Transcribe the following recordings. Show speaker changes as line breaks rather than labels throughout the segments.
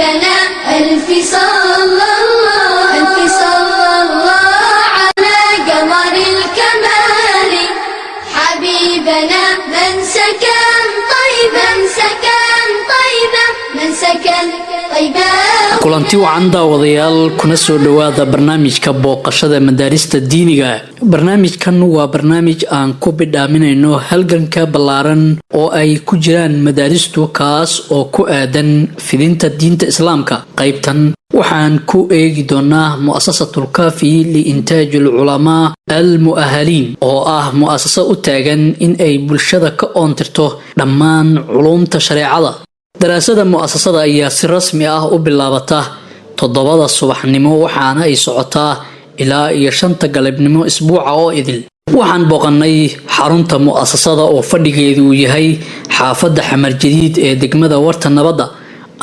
حبيبنا، ألف صلى الله، ألف صلى الله على قمر الكمال حبيبنا. من سكن طيبة، من سكن طيبة، من سكن طيبة.
Kulanti wacan daawadayaal, kuna soo dhowaada barnaamijka booqashada madaarista diiniga. Barnaamijkan waa barnaamij aan ku bidhaaminayno halganka ballaaran oo ay ku jiraan madaaristu, kaas oo ku aadan fidinta diinta Islaamka. Qaybtan waxaan ku eegi doonaa Mu'asasatul Kaafi liintaaj alculamaa al mu'ahaliin, oo ah mu'asaso u taagan in ay bulshada ka oontirto dhammaan culuumta shareecada. Daraasada mu'asasada ayaa si rasmi ah u bilaabata 7da subaxnimo, waxaana ay socotaa ilaa iyo 5ta galabnimo isbuuca oo idil. Waxaan booqanay xarunta mu'asasada oo fadhigeedu uu yahay xaafadda Xamar Jadiid ee degmada Warta Nabadda,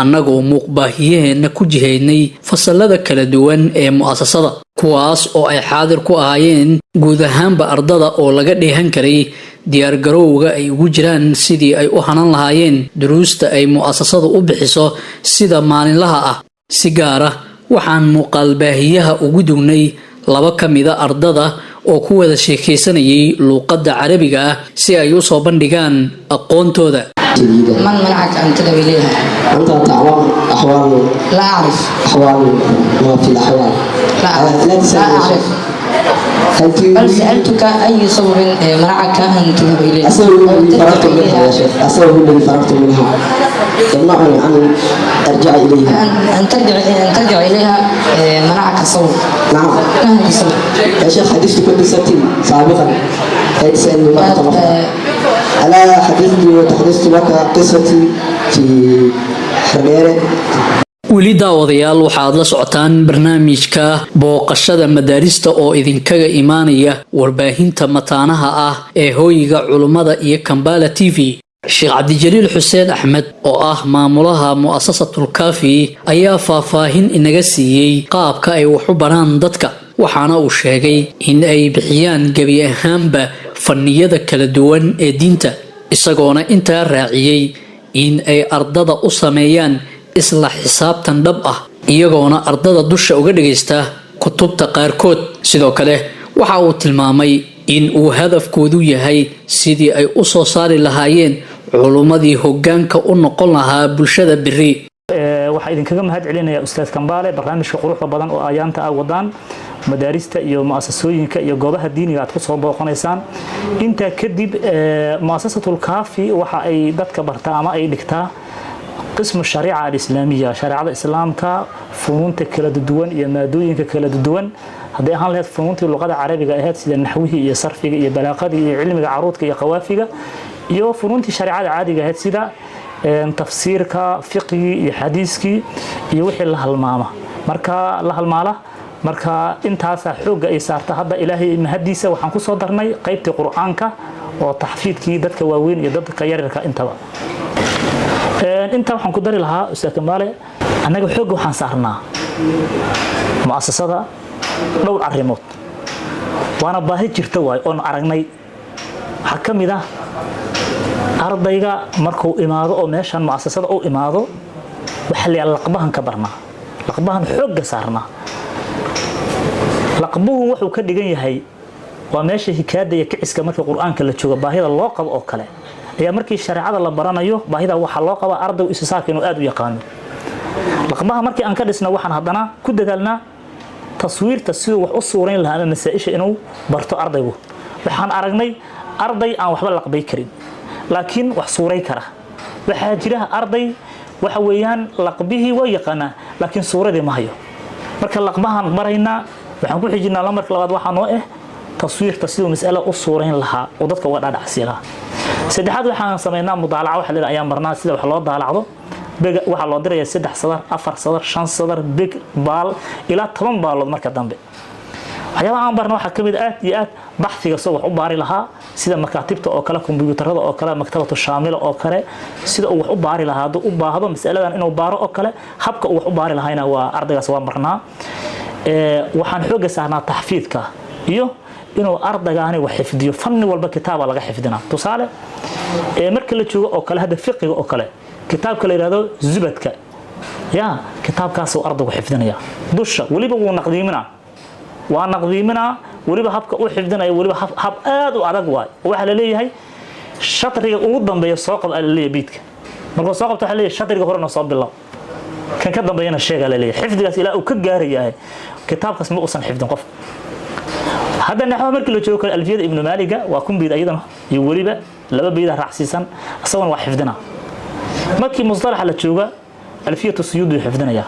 annagoo muuqbaahiyaheenna ku jihaynay fasalada kala duwan ee mu'asasada, kuwaas oo ay xaadir ku ahaayeen guud ahaanba ardada, oo laga dheehan karay diyaargarowga ay ugu jiraan sidii ay u hanan lahaayeen duruusta ay mu'asasadu u bixiso sida maalinlaha ah. Si gaar ah waxaan muuqaalbaahiyaha ugu dugnay laba ka mida ardada oo ku wada sheekaysanayay luuqadda Carabiga ah si ay u soo bandhigaan aqoontooda.
جديدة.
من منعك أن تذهب إليها؟
أنت تعلم أحوال.
لا أعرف.
أحوال ما في الأحوال.
لا أعرف.
لا
لا
تسألني يا
أعرف.
شيخ. هل
بل
تريد
سألتك أي سبب منعك أن تذهب إليها؟
السبب
أو
الذي
تذهب
فرغت منها
إليها.
يا شيخ، السبب الذي فرغت منها يمنعني أن أرجع إليها.
أن ترجع إليها منعك السبب.
نعم.
ما هو السبب؟
يا شيخ، حدثت قصتي سابقا، لا تسألني مرة أخرى. ألا حدثت وتحدثت لك قصتي في حريرة؟
Weli daawadayaal, waxaad la socotaan barnaamijka booqashada madaarista oo idinkaga imaanaya warbaahinta mataanaha ah ee Hooyiga Culummada iyo Kambala TV. Sheekh Cabdijaliil Xuseen Axmed oo ah maamulaha Mu'asasatul Kaafi ayaa faahfaahin inaga siiyey qaabka ay wax u baraan dadka, waxaana uu sheegay in ay bixiyaan gebi ahaanba fanniyada kala duwan ee diinta, isagoona intaa raaciyey in ay ardada u sameeyaan isla xisaabtan dhab ah, iyagoona ardada dusha uga dhagaysta kutubta qaarkood. Sidoo kale waxa uu tilmaamay in uu hadafkoodu yahay sidii ay u soo saari lahaayeen culummadii hoggaanka u noqon lahaa bulshada berri.
Waxaa idinkaga mahad celinaya Ustaad Kambaale barnaamijka quruxda badan oo ayaanta ah wadaan madaarista iyo mu'asasooyinka iyo goobaha diiniga aad ku soo booqanaysaan. Intaa kadib, Mu'asasatul Kaafi waxa ay dadka bartaa ama ay dhigtaa qismu shariica alislaamiya, shareecada Islaamka funuunta kala duwan iyo maadooyinka kala duwan, hadday ahaan lahayd funuuntii luqada Carabiga ahayd sida naxwihii iyo sarfiga iyo balaaqadii iyo cilmiga caruudka iyo qawaafiga, iyo funuuntii shareecada caadiga ahayd sida tafsiirka, fiqigii iyo xadiiskii iyo wixii la halmaama marka la halmaala. Marka intaasaa xoogga ay saarta. Hadda Ilaahay mahadiisa waxaan kusoo darnay qaybtii Qur'aanka oo taxfiidkii dadka waaweyn iyo dadka yaryarka intaba. Intaa waxaan ku dari lahaa, Ustaad Kamaale, annaga xoogga waxaan saarnaa mu'asasada dhowr arrimood, waana baahi jirta waay oon aragnay. Waxaa ka mid ah, ardayga markuu imaado oo meeshan mu'asasada u imaado, waxaa la yidhaha laqbahan ka barnaa, laqbahan xoogga saarnaa. Laqbuhu wuxuu ka dhigan yahay waa meesha hikaada iyo kiciska. Markii Qur-aanka la joogo baahida loo qabo oo kale ayaa markii shareecada la baranayo baahida waxaa loo qabaa ardaygu isisaarka inuu aad u yaqaano. Laqbaha markii aan ka dhisna, waxaan haddana ku dadaalnaa taswiirta, siduu wax u suurayn lahaa ama masaa-isha inuu barto ardaygu. Waxaan aragnay arday aan waxba laqbay karin laakiin wax suuray kara. Waxaa jira arday waxa weeyaan laqbihii waa yaqaanaa laakiin suuradii ma hayo. Marka laqbahaan baraynaa, waxaan ku xijinaa lamarka labaad waxaa noo ah taswiirta, siduu mas'ala u suurayn lahaa oo dadka uga dhaadhacsiin lahaa. Saddexaad, waxaan samaynaa mudaalaca waxa la ayaan barnaa, sida wax loo daalacdo. Bega waxaa loo dirayaa saddex sadar, afar sadar, shan sadar, beg, baal, ilaa 10 baalood. Marka dambe waxyaabaha aan barna waxaa ka mid aad iyo aad baxfiga, soo wax u baari lahaa, sida makaatibta oo kale, kombiyuutarada oo kale, maktabatu shaamila oo kale, sida uu wax u baari lahaa hadduu u baahdo mas'aladan inuu baaro oo kale, habka uu wax u baari lahayna waa ardaygaas waa marnaa. Waxaan xoogga saarnaa taxfiidka iyo inuu ardaygaani wax xifdiyo. Fanni walba kitaaba laga xifdinaa. Tusaale, marka la joogo oo kale hadda fiqiga oo kale, kitaabka la yidhahdo Zubadka. Yaa kitaabkaasuu ardaygu xifdinaya dusha, weliba wuu naqdiiminaa, waa naqdiiminaa. Weliba habka u xifdinaya weliba hab aad u adag waay. Waxaa la leeyahay shadriga ugu dambeeya soo qab aa laleeyahay. Beydka markuu soo qabto, waxaa leeyahay shadriga horena soo bilow, kan ka dambeeyana sheegaa laleeyahay. Xifdigaas ilaa uu ka gaarayahay kitaabkaas ma uusan xifdin qof. Hadda naxwaha markii la joogo kale, Alfiyada Ibnu Maaliga waa 1000 beyd ayadana, iyo weliba laba beyda raacsiisan, isaguna waa xifdina. Markii mustalaxa la jooga, Alfiyatu Suyuudi uu xifdinaya.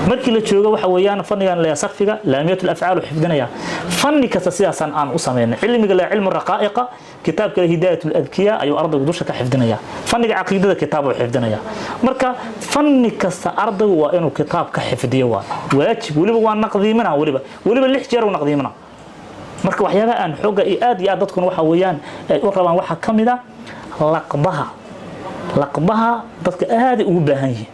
Markii la joogo waxa weeyaan fannigan la sarfiga, Laamiyatu Afcaal uu xifdinaya. Fanni kasta sidaasaan aan u sameynay. Cilmiga la cilmu raqaa'iqa, kitaabka Hidaayat Adkiya ayuu ardaygu dusha ka xifdinaya. Fanniga caqiidada kitaab uu xifdinaya. Marka fanni kasta ardaygu waa inuu kitaab ka xifdiyo, waa waajib. Weliba waa naqdiimina, weliba 6 jeer uu naqdiimina. Marka waxyaabaha aan xooga iyo aad iyo aad dadkuna waxa weeyaan ay u rabaan waxaa ka mid a laqbaha. Laqbaha dadka aad ay ugu baahan yihiin.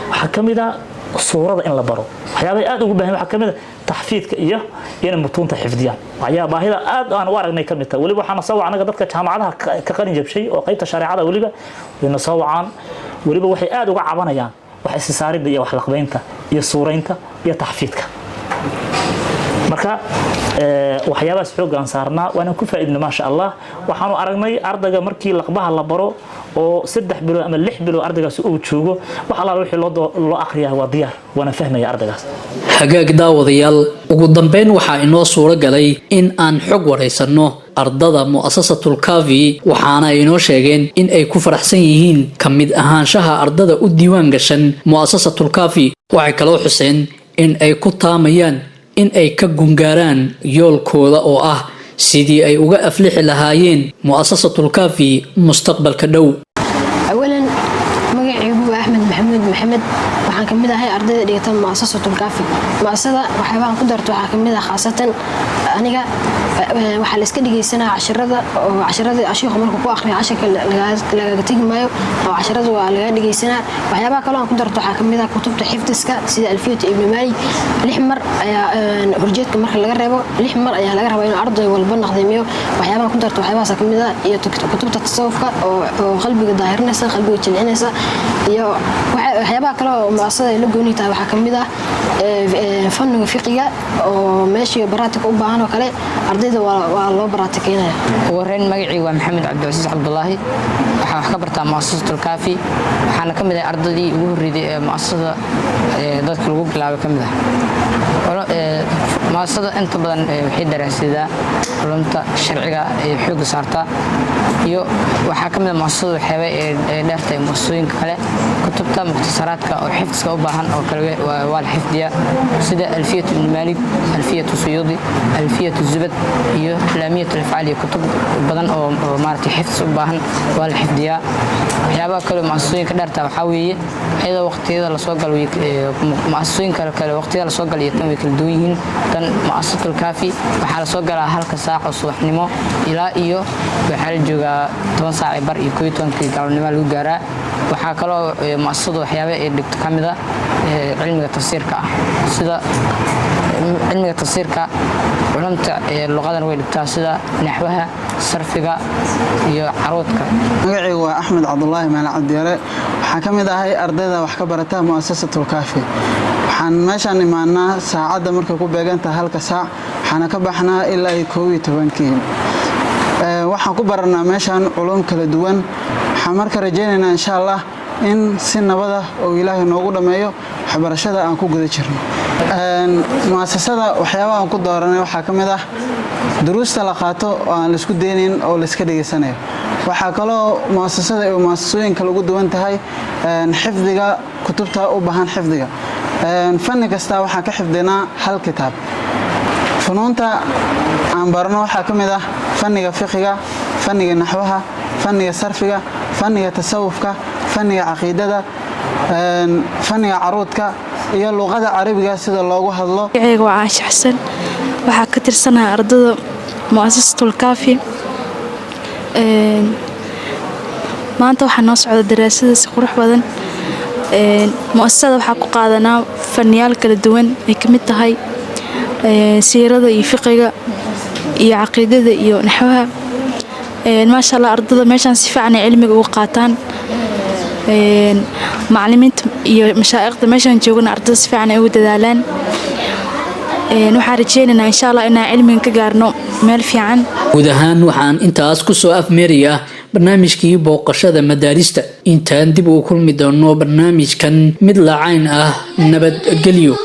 Waxaa ka mid a suurada in la baro. Waxyaabaha aad ugu baahan waxaa ka mid a taxfiidka iyo inay mutuunta xifdiyaan. Waxyaaba baahida aad aan u aragnay ka mid tahay. Weliba waxaana soo wacnaga dadka jaamacadaha ka qalin jabshay oo qaybta shareecada, weliba wayna soo wacaan. Weliba waxay aad uga cabanayaan wax isisaaridda iyo wax laqbaynta iyo suuraynta iyo taxfiidka. Marka waxyaabahaas xooggaan saarnaa, waana ku faa'iidna, maasha Allah. Waxaanu aragnay ardayga markii laqbaha la baro oo 3 bilood ama 6 bilood ardaygaasi uu joogo, wax allaala wixii loo akhriyaa waa diyaar, waana fahmaya ardaygaas.
Hagaag daawadayaal, ugu dambeyn waxaa inoo suuro galay in aan xog waraysanno ardada Mu'asasatul Kaafi, waxaana ay inoo sheegeen in ay ku faraxsan yihiin ka mid ahaanshaha ardada u diiwaan gashan Mu'asasatul Kaafi. Waxay kaloo xuseen in ay ku taamayaan in ay ka gungaaraan yoolkooda oo ah sidii ay uga aflixi lahaayeen Mu'asasatul Kaafi mustaqbalka dhow.
Awalan, magacaygu waa Axmed Maxamuud Maxamed. Waxaan kamid ahay ardayda dhigata Muasasatul Kaafi. Muasasada waxyaabahan ku darto waxaa kamid ah, khaasatan aniga, waxaa la iska dhegeysanaa cashirada, oo cashirada shiikhu markuu ku akhriyo casharka lagaga tegi maayo, oo cashirada waa laga dhegeysanaa. Waxyaabaha kaloo aan ku darto waxaa kamid ah kutubta xifdiska, sida Alfiyatu Ibnu Maalik. 6 mar ayaa horjeedka marka laga reebo, 6 mar ayaa laga rabaa inuu arday walba naqdimiyo. Waxyaabaha ku darto waxyaabahaas kamid ah, iyo kutubta tasawufka oo qalbiga daahirinaysa, qalbiga jilcinaysa. Iyo waxyaabaha kale oo muasasada ay la gooni tahay waxaa kamid ah fanniga fiqiga, oo meeshii baraatika u baahan oo kale ardayda waa loo baraatikeynaya.
Ugu horreyn, magacii waa Maxamed Cabdicasiis Cabdulaahi. Waxaan wax ka bartaa Muasasatul Kaafi, waxaana ka mid ahay ardaydii ugu horreeyay ee muasasada dadka lagu bilaabay ka mid ah. Muasasada inta badan waxay daraasidaa culumta sharciga ee xoogga saartaa, iyo waxaa ka mid ah muasasada waxyaaba ee dheertahay muasasooyinka kale, kutubta mukhtasaraadka oo xifdiska u baahan oo kale waa la xifdiyaa, sida Alfiyatu Ibni Maalik, Alfiyatu Suyuudi, Alfiyatu Zubad iyo Laamiyat Alafcaal, iyo kutub badan oo maaragtay xifdis u baahan waa la xifdiyaa. Waxyaabaha kale oo muasasooyinka dheerta waxaa weeye iyadoo waqtiyada lasoo galo muasasooyinka kale, waqtiyada lasoo galo iyo tan way kala duwan yihiin. Tan Muasasatul Kaafi waxaa lasoo galaa halka saac oo subaxnimo ilaa iyo waxaa la joogaa 10 saac bar iyo 11-kii galabnimo lagu gaaraa. Waxaa kaloo muasasadu waxyaaba ay dhigto ka mid a cilmiga tafsiirka ah, sida cilmiga tafsiirka, culumta luqadan way dhigtaa, sida naxwaha, sarfiga iyo caruudka.
Magacaygu waa Axmed Cabdulaahi Maali Cabdiyare. Waxaan ka mid ahay ardayda wax ka barata Mu'asasatul Kaafi. Waxaan meeshaan imaanaa saacadda markay ku beegantahay halka saac, waxaana ka baxnaa ilaa iyo 11-kii. Waxaan ku baranaa meeshaan culum kala duwan. Waxaan marka rajaynaynaa, insha Allah, in si nabada oo Ilaahay noogu dhammeeyo waxbarashada aan ku guda jirno. Muasasada waxyaabaha aan ku dooranay waxaa ka mid ah duruusta la qaato oo aan laisku deynayn oo layska dhegeysanayo. Waxaa kaloo muasasada ay muasasooyinka lagu duwan tahay xifdiga kutubta u baahan xifdiga. Fanni kasta waxaan ka xifdinaa hal kitaab. Funuunta aan barno waxaa ka mid ah fanniga fiqiga, fanniga naxwaha, fanniga sarfiga, fanniga tasawufka, fanniga caqiidada, fanniga caruudka iyo luqada Carabiga sida loogu hadlo.
Magacayga waa Caasha Xasan. Waxaa ka tirsanahay ardada Mu'asasatul Kaafi. Maanta waxaa noo socda daraasada si qurux badan. Mu'asasada waxaa ku qaadanaa faniyaal kala duwan ay ka mid tahay siirada iyo fiqiga iyo caqiidada iyo naxwaha. Maasha Allah, ardada meeshaan si fiican ay cilmiga uga qaataan. Macalimiinta iyo mashaa'ikhda meeshaan joogana ardayda si fiican ay ugu dadaalaan. Waxaan rajeynaynaa, insha Allah, inaan cilmigan ka gaarno meel fiican.
Guud ahaan waxaan intaas kusoo afmeerayaa barnaamijkii booqashada madaarista. Intaan dib ugu kulmi doono barnaamijkan mid lacayn ah, nabadgelyo.